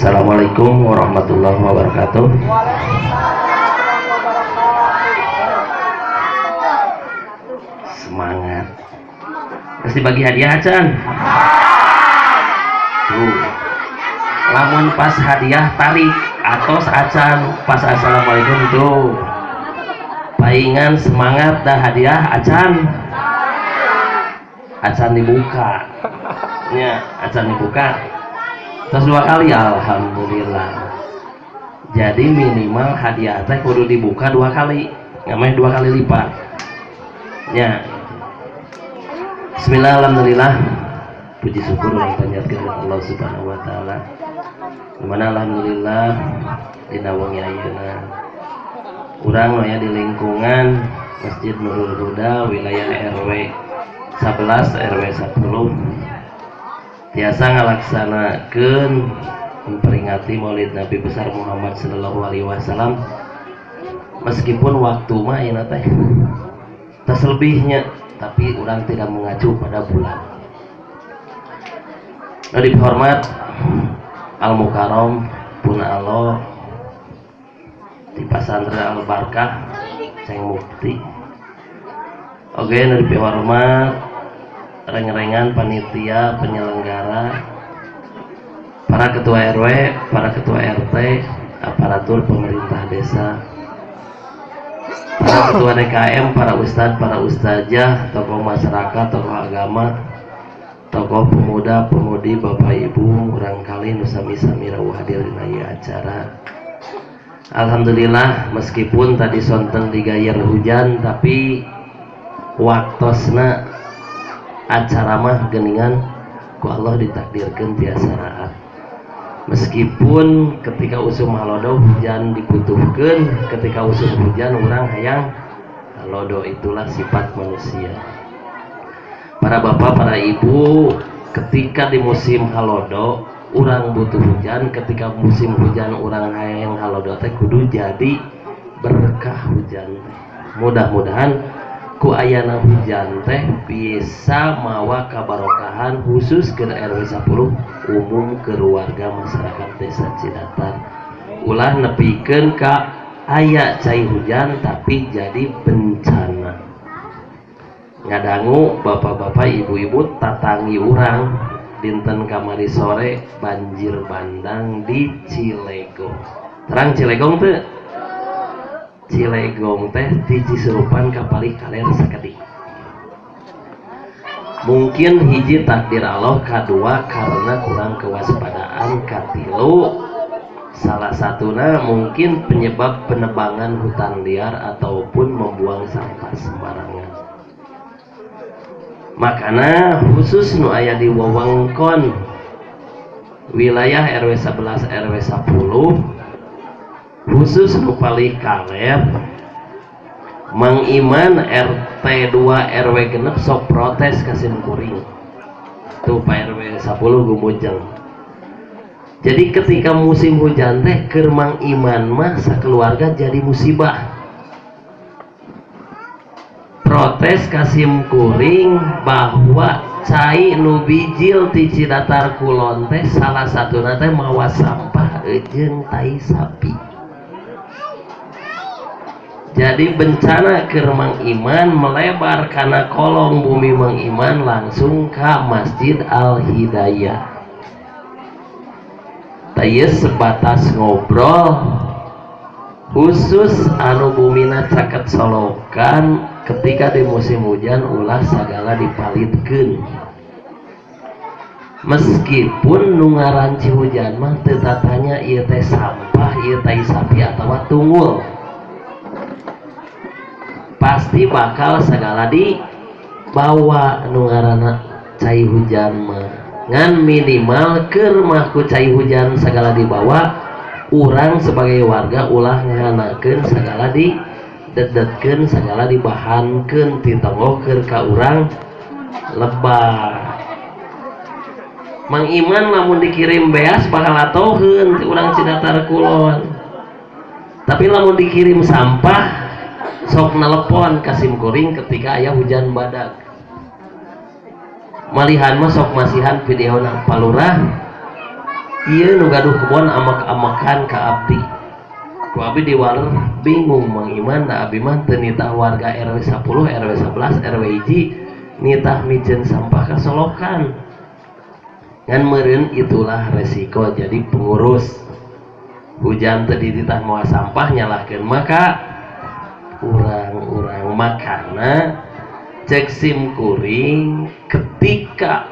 Assalamualaikum warahmatullahi wabarakatuh. Semangat. Pasti bagi hadiah acan. Tuh. Lamun pas hadiah tarik atos acan pas assalamualaikum tuh. Paingan semangat dah hadiah acan. Acan dibuka. Ya, acan dibuka. Terus dua kali alhamdulillah. Jadi minimal hadiah teh kudu dibuka dua kali, ngameh dua kali lipat. Ya. Bismillah, alhamdulillah. Puji syukur urang panjatkeun ka Allah Subhanahu wa taala. Dimana alhamdulillah dina wengi ayeuna urang aya di lingkungan Masjid Nurul Huda wilayah RW 11 RW 10 tiasa ngalaksanakeun memperingati Maulid Nabi besar Muhammad sallallahu alaihi wasallam, meskipun waktu mah ayeuna teh tas lebihnya, tapi urang tidak mengacu pada bulan. Nu dihormat Al Mukarram Pun Alo di Pasantren Al Barkah Ceng Mukti. Oke, nu dihormat reng-rengan panitia penyelenggara, para ketua RW, para ketua RT, aparatur pemerintah desa, para ketua DKM, para ustadz, para ustazah, tokoh masyarakat, tokoh agama, tokoh pemuda, pemudi, bapak ibu, urang kali nu sami-sami rawuh hadir dina ieu acara. Alhamdulillah meskipun tadi sonten digayer hujan, tapi waktosna acara mah geningan ku Allah ditakdirkan tiasa raat. Meskipun ketika usum halodo hujan dibutuhkan, ketika usum hujan urang hayang halodo, itulah sifat manusia. Para bapak, para ibu, ketika di musim halodo urang butuh hujan, ketika musim hujan urang hayang halodo teh kudu jadi berkah hujan teh. Mudah-mudahan ku ayana hujan teh bisa mawa kabarokahan khusus ke RW 10, umum ke warga masyarakat desa Cidatar. Ulah nepikeun ka aya cai hujan tapi jadi bencana. Ngadangu bapak-bapak ibu-ibu tatangi urang dinten kamari sore banjir bandang di Cilegong. Terang Cilegong teu? Cilegong teh di Cisurupan kapalih kaler sakedik. Mungkin hiji takdir Allah, kadua karena kurang kewaspadaan, katilu salah satunya mungkin penyebab penebangan hutan liar ataupun membuang sampah sembarangan. Makana khusus nu aya di wewengkon wilayah RW 11 RW 10 khusus nu palih kaler Mang Iman RT 2 RW genep sok protes ka sim kuring tuh Pak RW 10 Gumujeng. Jadi ketika musim hujan teh keur Mang Iman mah sakeluarga jadi musibah. Protes ka sim kuring bahwa cai nu bijil ti Cidatar Kulon teh salah satuna teh mawa sampah jeung tai sapi. Jadi bencana keur Mang Iman melebar karena kolong bumi Mang Iman langsung ke Masjid Al Hidayah. Taya sebatas ngobrol khusus anu bumina caket solokan ketika di musim hujan ulah sagala dipalitkeun. Meskipun nu ngaran ci hujan mah teu tatanya ieu teh sampah, ieu tai sapi atawa tunggul, pasti bakal segala dibawa nu ngaranna cai hujan mah. Ngan minimal keur mah ku cai hujan segala dibawa, urang sebagai warga ulah nganakeun segala didedetkeun, segala dibahankeun titonggoh keur ka urang lebah. Mang Iman lamun dikirim beas bakal atoheun ti urang Cidatar Kulon, tapi lamun dikirim sampah sok nelepon ka sim kuring ketika aya hujan badak. Malihan mah sok masihan videona palurah. Ieu nu gaduh kebon amek-amekan ka abdi. Ku abdi diwaler, bingung Mang Iman, da abdi mah teu nitah warga RW 10, RW 11, RW 1 nitah miceun sampah ka solokan. Ngan meureun itulah resiko jadi pengurus. Hujan teu dititah mawa sampah, nyalahkeun maka urang-urang. Makana cek sim kuring, ketika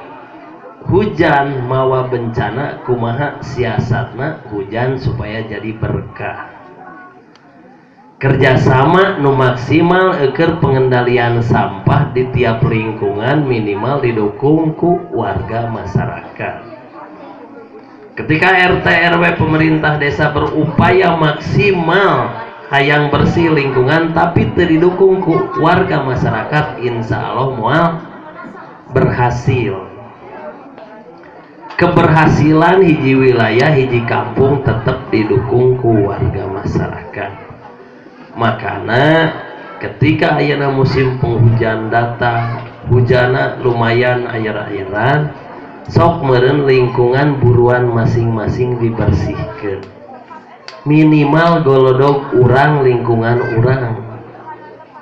hujan mawa bencana, kumaha siasatna hujan supaya jadi berkah? Kerjasama nu maksimal eker pengendalian sampah di tiap lingkungan, minimal didukung ku warga masyarakat. Ketika RT, RW, pemerintah desa berupaya maksimal hayang bersih lingkungan, tapi teu didukung ku warga masyarakat, insya Allah moal berhasil. Keberhasilan hiji wilayah, hiji kampung tetap didukung ku warga masyarakat. Makana ketika ayeuna musim penghujan datang, hujana lumayan air-airan, sok meureun lingkungan buruan masing-masing dibersihkan, minimal golodog urang, lingkungan urang.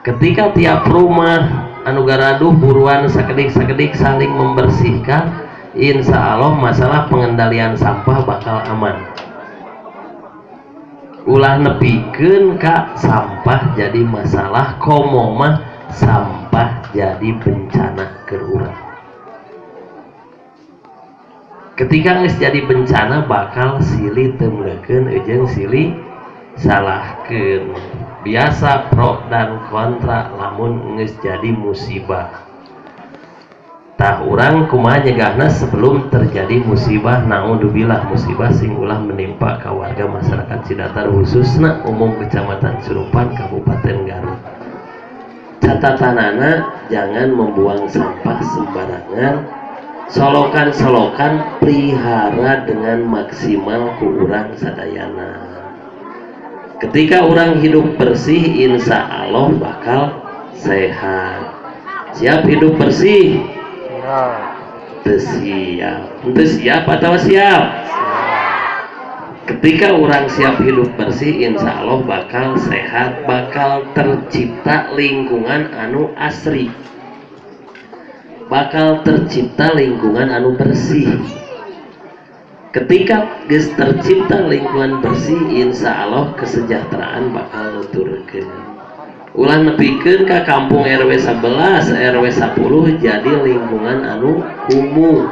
Ketika tiap rumah anu garaduh buruan sakedik-sakedik saling membersihkan, insya Allah masalah pengendalian sampah bakal aman. Ulah nepikeun ka sampah jadi masalah, komo mah sampah jadi bencana ke urang. Ketika geus jadi bencana, bakal silih temlekeun jeung silih salahkeun. Biasa pro dan kontra lamun geus jadi musibah. Tah, urang kumaha nyegahna sebelum terjadi musibah? Naudzubillah, musibah sing ulah menimpa ka warga masyarakat Cidatar, khususna umum Kecamatan Surupan, Kabupaten Garut. Catatanana, jangan membuang sampah sembarangan. Solokan-solokan pelihara dengan maksimal ku urang sadayana. Ketika orang hidup bersih, insya Allah bakal sehat. Siap hidup bersih? Siap. Siap. Itu siap atau siap? Siap. Ketika orang siap hidup bersih, insya Allah bakal sehat, bakal tercipta lingkungan anu asri, bakal tercipta lingkungan anu bersih. Ketika geus tercipta lingkungan bersih, insya Allah kesejahteraan bakal nuturkeun. Ulah nepikeun ka kampung RW 11, RW 10 jadi lingkungan anu kumuh,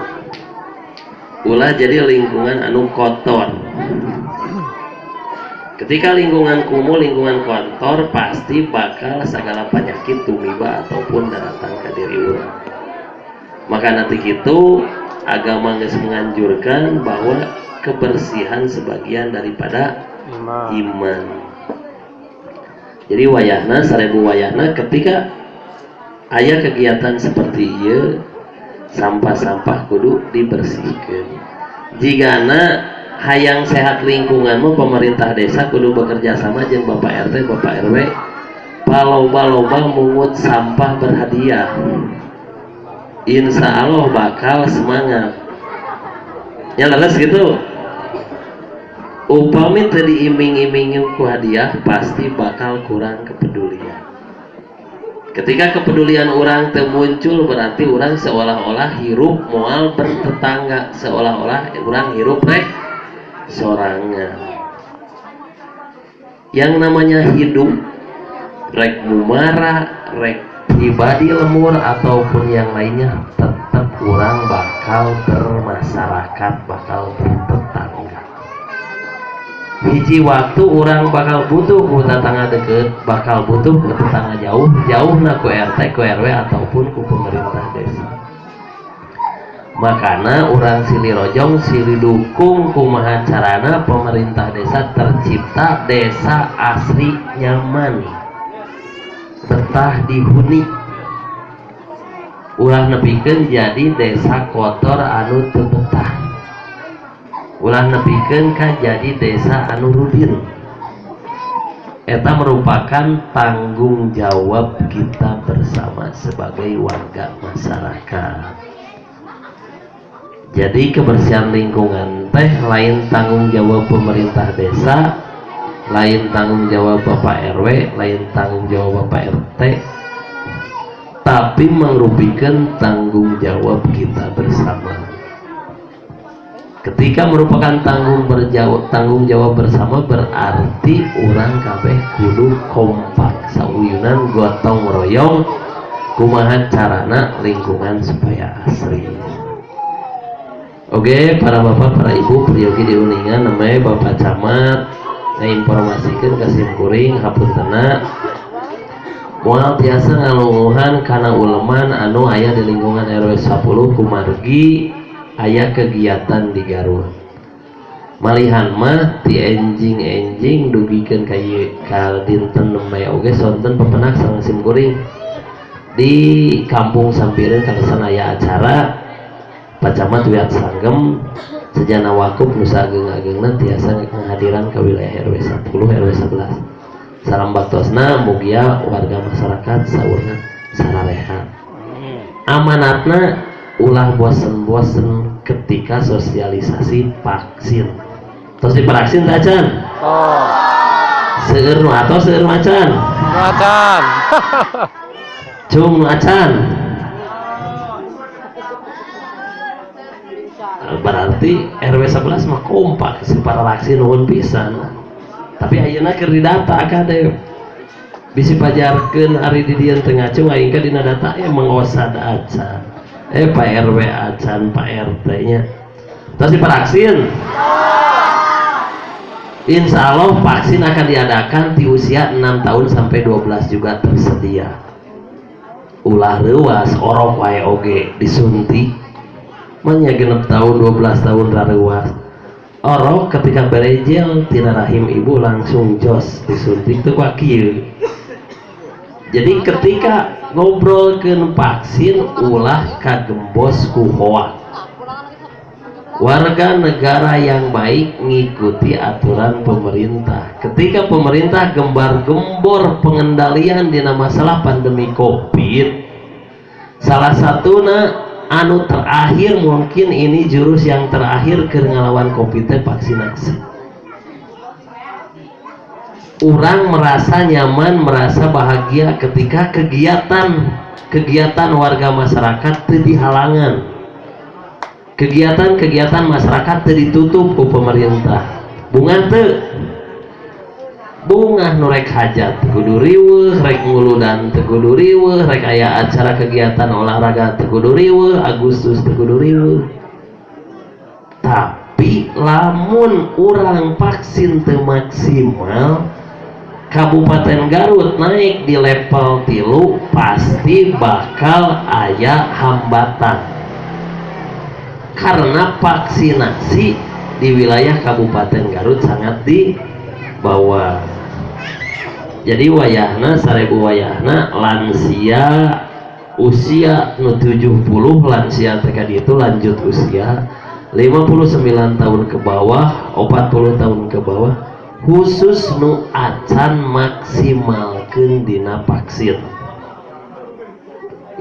ulah jadi lingkungan anu kotor. Ketika lingkungan kumuh, lingkungan kotor, pasti bakal segala penyakit tumiba ataupun datang ke diri urang. Maka nanti itu agama geus menganjurkan bahwa kebersihan sebagian daripada iman. Iman. Jadi wayahna 1000 wayahna, ketika aya kegiatan seperti ieu, sampah-sampah kudu dibersihkan. Jigana hayang sehat lingkungan mah, pemerintah desa kudu bekerja sama jeung Bapak RT, Bapak RW, paloba-loba mungut sampah berhadiah. Insya Allah bakal semangat ya, leres gitu. Upami teu diiming-imingi ku hadiah, pasti bakal kurang kepedulian. Ketika kepedulian orang teu muncul, berarti orang seolah-olah hirup moal bertetangga, seolah-olah orang hirup rek sorangan. Yang namanya hidup, rek mumara, rek pribadi lembur ataupun yang lainnya, tetap orang bakal bermasyarakat, bakal bertetangga. Hiji waktu orang bakal butuh ku tetangga deket, bakal butuh ku tetangga jauh, jauh na ku RT, ku RW, ataupun ku pemerintah desa. Makana orang silih rojong, silih dukung. Kumaha carana pemerintah desa tercipta desa asri, nyaman, betah dihuni? Ulah nepikeun jadi desa kotor anu teu betah, ulah nepikeun ka jadi desa anu rudin. Eta merupakan tanggung jawab kita bersama sebagai warga masyarakat. Jadi kebersihan lingkungan teh lain tanggung jawab pemerintah desa, lain tanggung jawab Bapak RW, lain tanggung jawab Bapak RT, tapi merupakan tanggung jawab kita bersama. Ketika merupakan tanggung jawab bersama, berarti urang kabeh kudu kompak sauyunan gotong royong kumaha carana lingkungan supaya asri. Oke, para bapak, para ibu, peryogi diuningan namanya Bapak Camat ngainformasikeun ka simkuring, hapuntena moal tiasa ngalunguhan kana uleman anu aya di lingkungan RW 10 kumargi aya kegiatan di Garut. Malihan mah ti enjing-enjing dugikeun ka ieu ka dinten nembe oge sonten pepenak sareng simkuring di kampung Sampireun kaleresan aya acara. Pak Camat wiat sanggem sejana wakup nu saageng-agengna tiasa ngahadiran ka wilayah RW 10 RW 11. Salam baktosna, mugia warga masyarakat saurna sararehat. Amanatna ulah bosen-bosen ketika sosialisasi vaksin. Tos divaksin teh acan? Oh. Seueur nu atos, seueur nu acan? Nu acan. Cung nu acan. Berarti RW 11 mah kompak si para vaksin, nuhun pisan. Tapi ayeuna keur didata kade bisi pajarkeun ari di dieu teu ngacung aing ka dina data ya mengosad acan. Pak RW acan, Pak RT nya. Terus divaksin. Insya Allah vaksin akan diadakan di usia 6 tahun sampai 12 juga tersedia. Ulah reuas, orok wae oge disuntik. Manya 6 tahun 12 tahun rareuas. Orok ketika berejel tina rahim ibu langsung jos disuntik tuh kieu. Jadi ketika ngobrolkeun vaksin ulah kagembos ku hoak. Warga negara yang baik ngikuti aturan pemerintah. Ketika pemerintah gembar-gembor pengendalian dina masalah pandemi Covid, salah satuna anu terakhir, mungkin ini jurus yang terakhir keur ngalawan Covid teh vaksinasi. Orang merasa nyaman, merasa bahagia ketika kegiatan warga masyarakat teu dihalangan, kegiatan-kegiatan masyarakat teu ditutup ku pemerintah. Bungah teu? Bungah. Nu rek hajat teu kudu riweuh, rek nguludan teu kudu riweuh, rek aya acara kegiatan olahraga teu kudu riweuh, Agustus teu kudu riweuh. Tapi lamun urang vaksin teu maksimal, Kabupaten Garut naik di level 3, pasti bakal aya hambatan karena vaksinasi di wilayah Kabupaten Garut sangat di bawah. Jadi wayahna 1000 wayahna lansia usia nu 70, lansia TKD itu lanjut usia 59 tahun ke bawah, 40 tahun ke bawah, khusus nu acan maksimalkeun dina vaksin.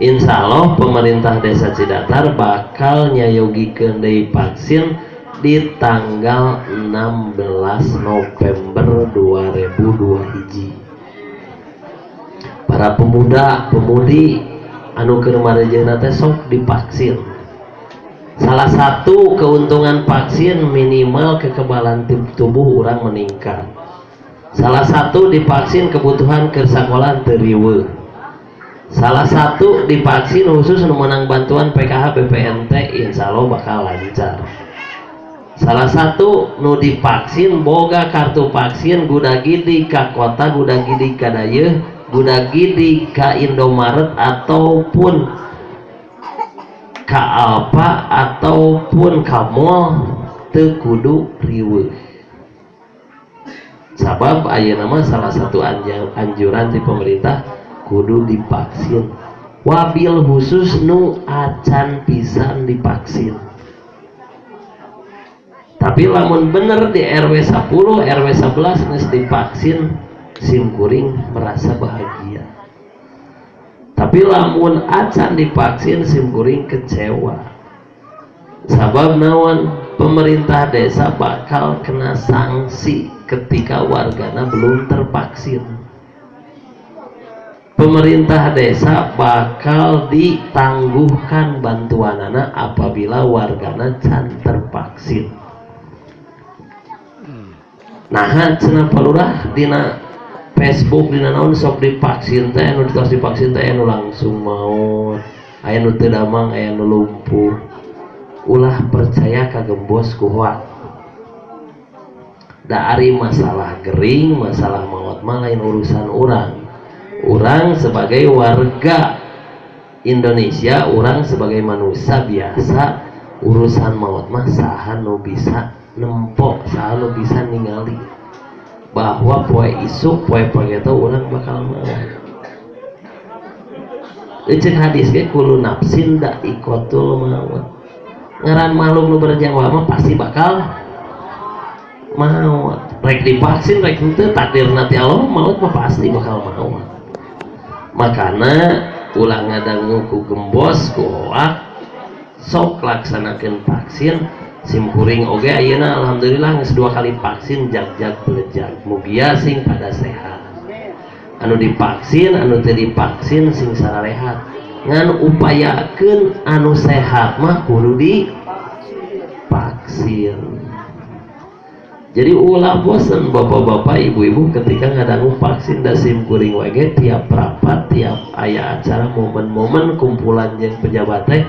Insya Allah pemerintah desa Cidatar bakal nyayogikeun deui vaksin di tanggal 16 November 2002 hiji. Para pemuda pemudi anu keur marejeuna teh sok divaksin. Salah satu keuntungan vaksin, minimal kekebalan tubuh orang meningkat. Salah satu divaksin, kebutuhan ke sekolah teu riweuh. Salah satu divaksin, khusus nu menang bantuan PKH BPNT, insya Allah bakal lancar. Salah satu nu divaksin, boga kartu vaksin, guda-gidi ka kota, guda-gidi ka dayeuh, guda-gidi ka Indomaret ataupun ka Alfa ataupun ka mall teu kudu riweuh. Sabab ayeuna mah salah satu anjuran di pemerintah kudu divaksin, wabil khusus nu acan pisan divaksin. Tapi lamun bener di RW 10 RW 11 geus divaksin, sim kuring merasa bahagia. Tapi lamun acan divaksin, sim kuring kecewa. Sabab naon? Pemerintah desa bakal kena sanksi ketika wargana belum tervaksin. Pemerintah desa bakal ditangguhkan bantuanana apabila wargana can tervaksin. Nah, cenah Pak Lurah dina Facebook, dina naon, sok divaksin teh anu tos divaksin teh anu langsung maot, aya nu teu damang, aya nu lumpuh. Ulah percaya kagembos ku hoak. Da ari masalah gering, masalah maut mah lain urusan urang. Urang sebagai warga Indonesia, urang sebagai manusia biasa, urusan maut mah saha nu bisa nempok, saha nu bisa ningali bahwa poe isuk, poe pageto urang bakal maut. Ceuk hadis ge, kullu nafsin dzaiqatul maut. Ngaran makhluk nu bernyawa mah pasti bakal maut. Rek divaksin rek henteu, takdir nanti Allah, maut mah pasti bakal maut. Makana ulah ngadangu ku gembos, ku hoak, sok laksanakeun vaksin. Sim kuring oge ayeuna alhamdulillah geus 2 kali vaksin, jag-jag belejag. Mugia sing pada sehat. Anu divaksin, anu teu divaksin sing sararehat. Ngan upayakeun anu sehat mah kudu divaksin. Jadi ulah bosen bapak-bapak, ibu-ibu ketika ngadangu vaksin. Da sim kuring we ge tiap rapat, tiap aya acara, momen-momen kumpulan jeung pejabat teh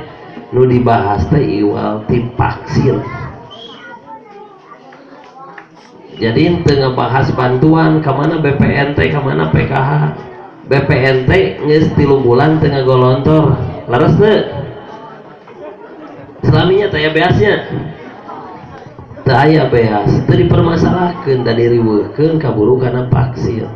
nu dibahas teh iwal ti vaksin. Jadi teu ngabahas bantuan ka mana BPNT, ka mana PKH. BPNT geus 3 bulan teu ngagolontor. Leres teu? Selaminya teh aya beasnya. Teu aya beas, teu dipermasalahkeun, da diriweuhkeun kaburu kana vaksin.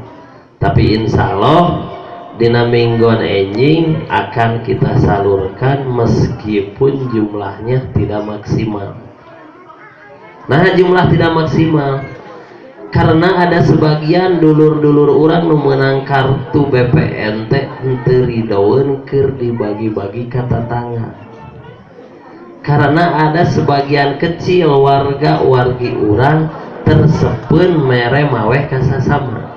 Tapi insya Allah dina minggon enjing akan kita salurkan meskipun jumlahnya tidak maksimal. Nah, jumlah tidak maksimal karena ada sebagian dulur-dulur urang nu meunang kartu BPNT henteu ridoeun keur dibagi-bagi ka tatangga. Karena ada sebagian kecil warga-wargi urang tersepeun mere maweh ka sasama.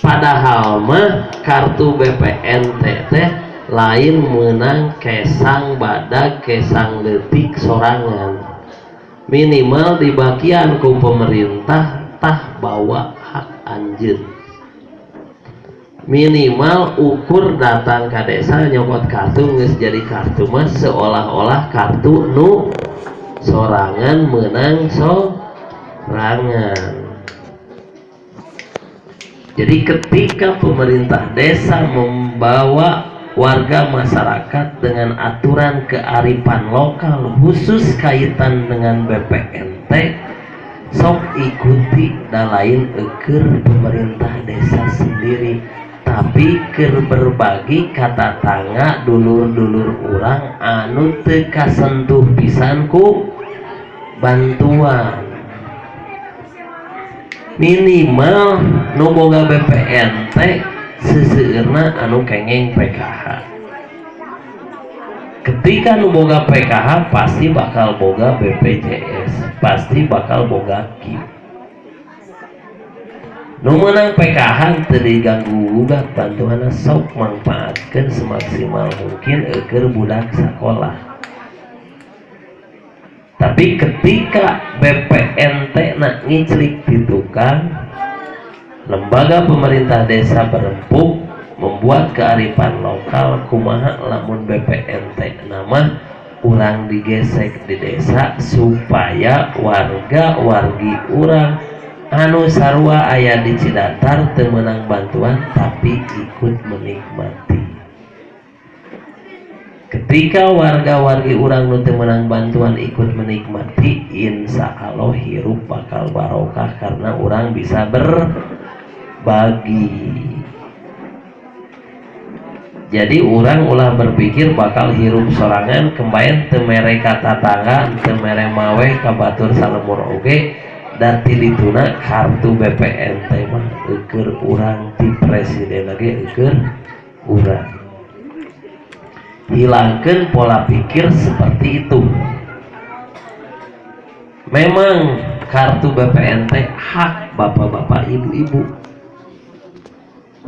Padahal mah kartu BPNT teh lain meunang kesang badag, kesang leutik sorangan. Minimal dibagian ku pemerintah tah bawa hak anjeun. Minimal ukur datang ke desa nyokot kartu geus jadi kartu mah seolah-olah kartu nu sorangan menang sorangan. Jadi ketika pemerintah desa membawa warga masyarakat dengan aturan kearifan lokal khusus kaitan dengan BPNT, sok ikuti, da lain eukeur pemerintah desa sendiri, tapi keur berbagi ka tatangga, dulur-dulur urang anu teu kasentuh pisan ku bantuan. Minimal nu boga BPNT seseueurna anu kengeng PKH. Ketika nu boga PKH pasti bakal boga BPJS, pasti bakal boga KIP. Nu meunang PKH teu diganggu gugat bantuanna, sok mangfaatkeun semaksimal mungkin eukeun budak sakolah. Tapi ketika BPNT na ngiclik di tukang, lembaga pemerintah desa berempuk membuat kearifan lokal, kumaha lamun BPNT nama urang digesek di desa supaya warga-wargi urang anu sarua aya di Cidatar teu meunang bantuan tapi ikut menikmati. Ketika warga-wargi urang nu teu meunang bantuan ikut menikmati, insya Allah hirup bakal barokah karena urang bisa berbagi. Jadi urang ulah berpikir bakal hirup sorangan, kembayan teu mere ka tatangga, teu mere maweh ka batur salemur oge, dan tilituna kartu BPNT mah eukeun urang, ti presiden lagi eukeun urang. Hilangkeun pola pikir seperti itu. Memang kartu BPNT hak bapak-bapak, ibu-ibu,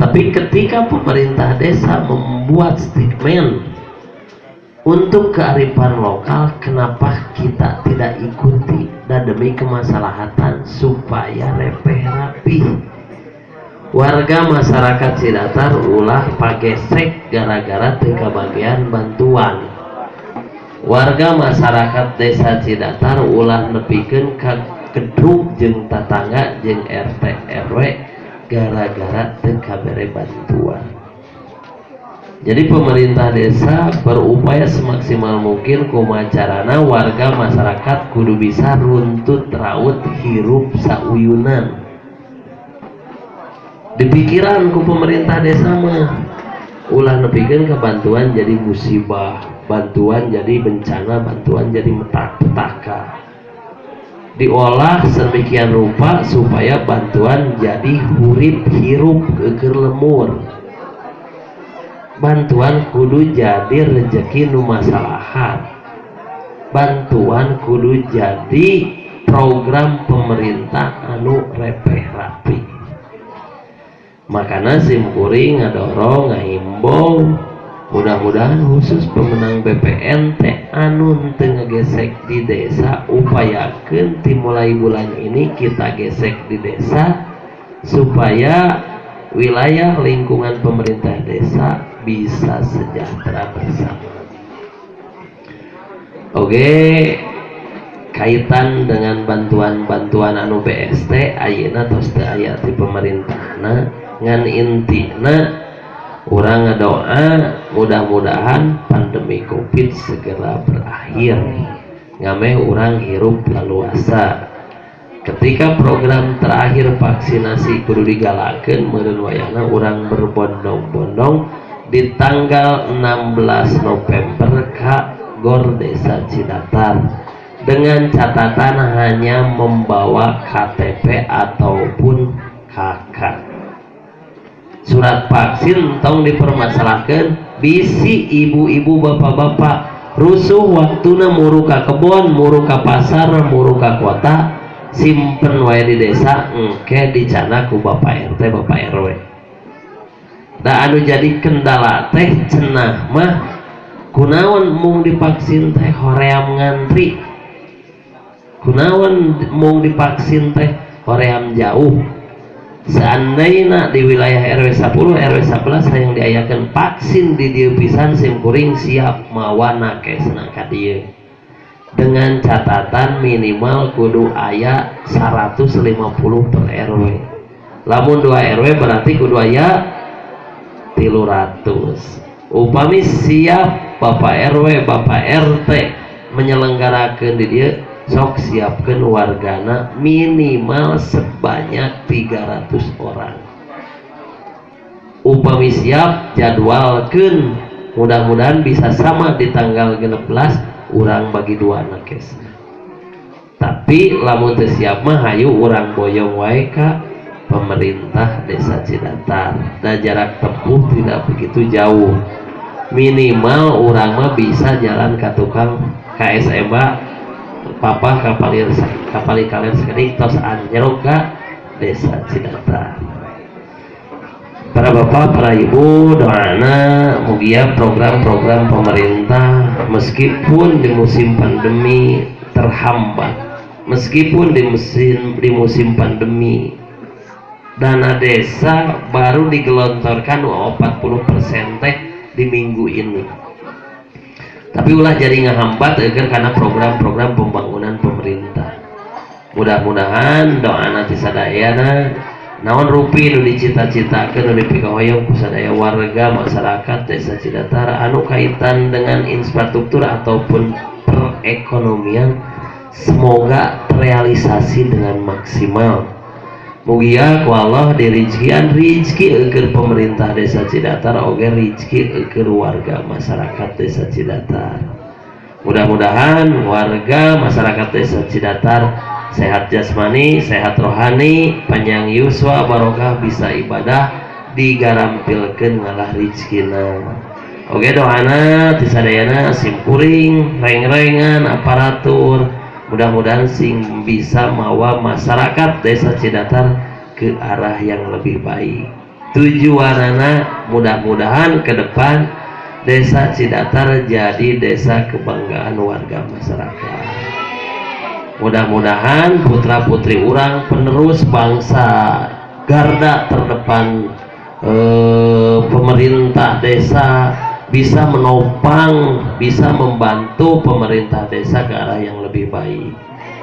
tapi ketika pemerintah desa membuat statement untuk kearifan lokal, kenapa kita tidak ikuti? Dan demi kemaslahatan supaya repeh rapih, warga masyarakat Cidatar ulah pagesek gara-gara teu kabagian bantuan. Warga masyarakat desa Cidatar ulah nepikeun ka gedruk jeung tatangga jeung RT RW gara-gara teu kabere bantuan. Jadi pemerintah desa berupaya semaksimal mungkin kumaha carana warga masyarakat kudu bisa runtut raut hirup sauyunan. Di pikiran ku pemerintah desa mah ulah nepikeun ke bantuan jadi musibah, bantuan jadi bencana, bantuan jadi petaka. Diolah sedemikian rupa supaya bantuan jadi hurip hirup keur lemur. Bantuan kudu jadi rezeki nu masalahat, bantuan kudu jadi program pemerintah anu repeh rapi. Makanya simkuring ngadorong, ngahimbau, mudah-mudahan khusus pemenang BPNT anu teu ngagesek di desa, upayakeun dimulai bulan ini kita gesek di desa supaya wilayah lingkungan pemerintah desa bisa sejahtera bersama. Oke, kaitan dengan bantuan-bantuan anu BST ayeuna tos teu aya di pemerintahna, ngan intina urang ngadoa mudah-mudahan pandemi Covid segera berakhir, ngameh urang hirup leluasa. Ketika program terakhir vaksinasi kudu digalakeun, meureun wayahna urang berbondong-bondong di tanggal 16 November ka Gor Desa Cidatar dengan catatan hanya membawa KTP ataupun KK. Surat vaksin tong dipermasalahkan. Bisi ibu-ibu, bapak-bapak rusuh waktuna muru ka kebon, muru ka pasar, muru ka kota, simpen wae di desa, engke dicandak ku bapak RT, bapak RW. Da anu jadi kendala teh cenah mah kunaon mung divaksin teh hoream ngantri, kunaon mung divaksin teh hoream jauh. Seandainya di wilayah RW 10, RW 11 yang diayakan vaksin di dieu pisan, sim kuring siap mawa nakesna ka dieu dengan catatan minimal kudu aya 150 per RW. Lamun 2 RW berarti kudu aya 300. Upami siap Bapak RW, Bapak RT menyelenggarakan di dieu, sok siapkan wargana minimal sebanyak 300 orang. Upami siap, jadwalkan, mudah-mudahan bisa sama di tanggal 16 urang bagi dua nakes. Tapi lamun teu siap mah hayu urang boyong wae ka pemerintah desa Cidatar dan jarak tempuh tidak begitu jauh. Minimal urang mah bisa jalan ke tukang KSMA papa kapalir kapali kalian sekedik tos anjrok ka desa Cidatar. Para bapak, para ibu, doana mugia program-program pemerintah meskipun di musim pandemi terhambat, meskipun di musim pandemi dana desa baru digelontorkan 40% teh di minggu ini, tapi ulah jadi ngehambat agar karena program-program pembangunan pemerintah. Mudah-mudahan doa nanti sadayana naon rupi nu dicita-citakeun, nu dipikahoyong ku sadaya warga masyarakat desa Cidatar anu kaitan dengan infrastruktur ataupun perekonomian, semoga terrealisasi dengan maksimal. Mugia ku Allah dirizkian rizki eukeun pemerintah desa Cidatar oge rizki eukeun warga masyarakat desa Cidatar. Mudah-mudahan warga masyarakat desa Cidatar sehat jasmani, sehat rohani, panjang yuswa, barokah, bisa ibadah, digarampilkeun ngalah rizkina. Oke, doana ti sadayana simkuring reng-rengan aparatur. Mudah-mudahan sing bisa mawa masyarakat Desa Cidatar ke arah yang lebih baik. Tujuanana mudah-mudahan ke depan Desa Cidatar jadi desa kebanggaan warga masyarakat. Mudah-mudahan putra-putri urang, penerus bangsa, garda terdepan pemerintah desa, bisa menopang, bisa membantu pemerintah desa ke arah yang lebih baik.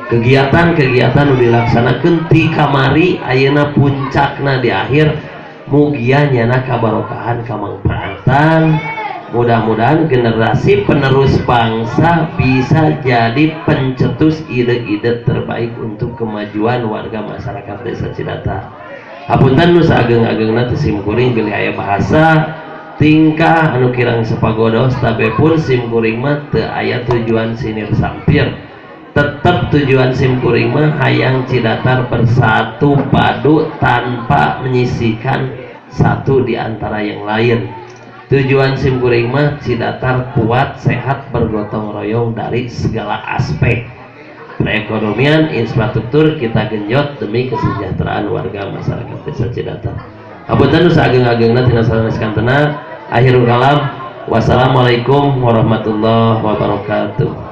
Kegiatan-kegiatan nu dilaksanakan ti kamari, ayeuna puncakna di akhir, mugia nyana kabarokahan, kamangfaatan. Mudah-mudahan generasi penerus bangsa bisa jadi pencetus ide-ide terbaik untuk kemajuan warga masyarakat Desa Cidatar. Hapunten nu saageng-agengna teu simkuring, bilih aya bahasa, tingkah anu kirang sapagodos. Tabe pun simkuring mah teu aya tujuan sinir sampir. Tetap tujuan simkuring mah hayang Cidatar bersatu padu tanpa menyisihkan satu di antara yang lain. Tujuan simkuring mah Cidatar kuat, sehat, bergotong royong dari segala aspek perekonomian, infrastruktur kita genjot demi kesejahteraan warga masyarakat Desa Cidatar. Hapunten nu saageng-agengna tina sanes kantena. Akhirul kalam, wassalamualaikum warahmatullahi wabarakatuh.